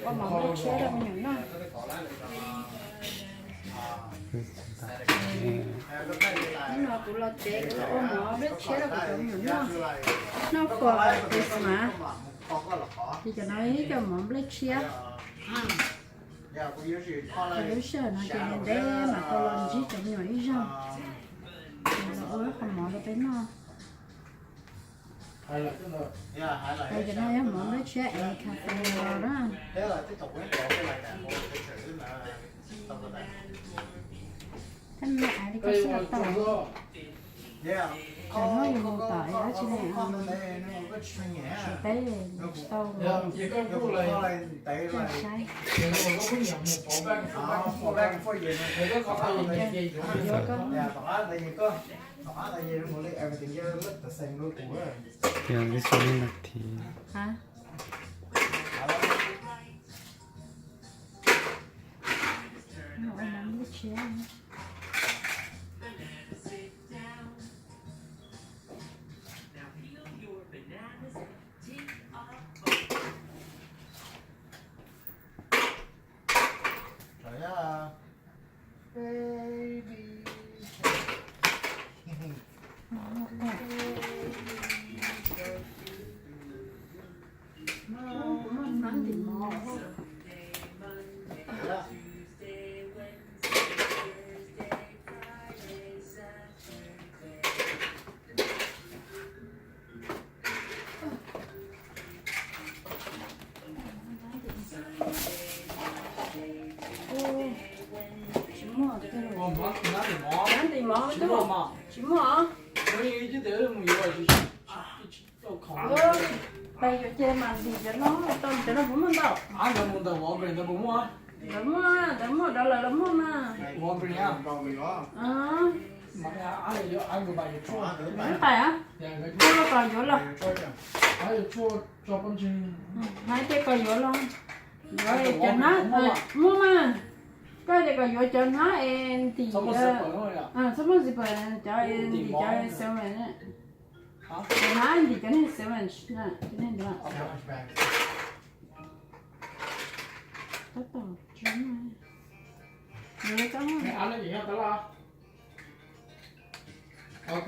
Ua mov nplej tshiab rau me nyuam noj. Hnub no kuv los tsev kuv los ua mov nplej tshiab rau kuv cov me nyuam noj. Noj for Christmas. Ces cov no ib co mov nplej tshiab. Ces lub sij hawm no ces ntev ntev mam tau los ntsib cov me nyuam ib zaug. Ces los ua ib qho mov rau peb noj. Ces cov no yog mov nplej tshiab es kha fes los na. Thiab me me aiv li koj xwb los tau. Cov no yus mus tom dab tsi ne, Suav teb tsis tau saib. Yuav koj. Yog li xu li nas this. Tsis muaj, nab ntim mov tsis muaj. Pes yuav cia mas ntim cov no, tau cov no puas muaj ntau? Lawv muaj, lawv muaj, lawv muaj, lawv muaj mas. Nws tais a, koj los kom yuav los. Hais tias kom yuav los, yuav cov hnab, muaj mas. Koj tias kom yuav cov hnab es ntim, txhob muaj zipper, cov es ntim cov seven, cov hnab ntim cov niag seven na, cov niag ntim. Tab tom tsis muaj. Yuav li koj. Ok,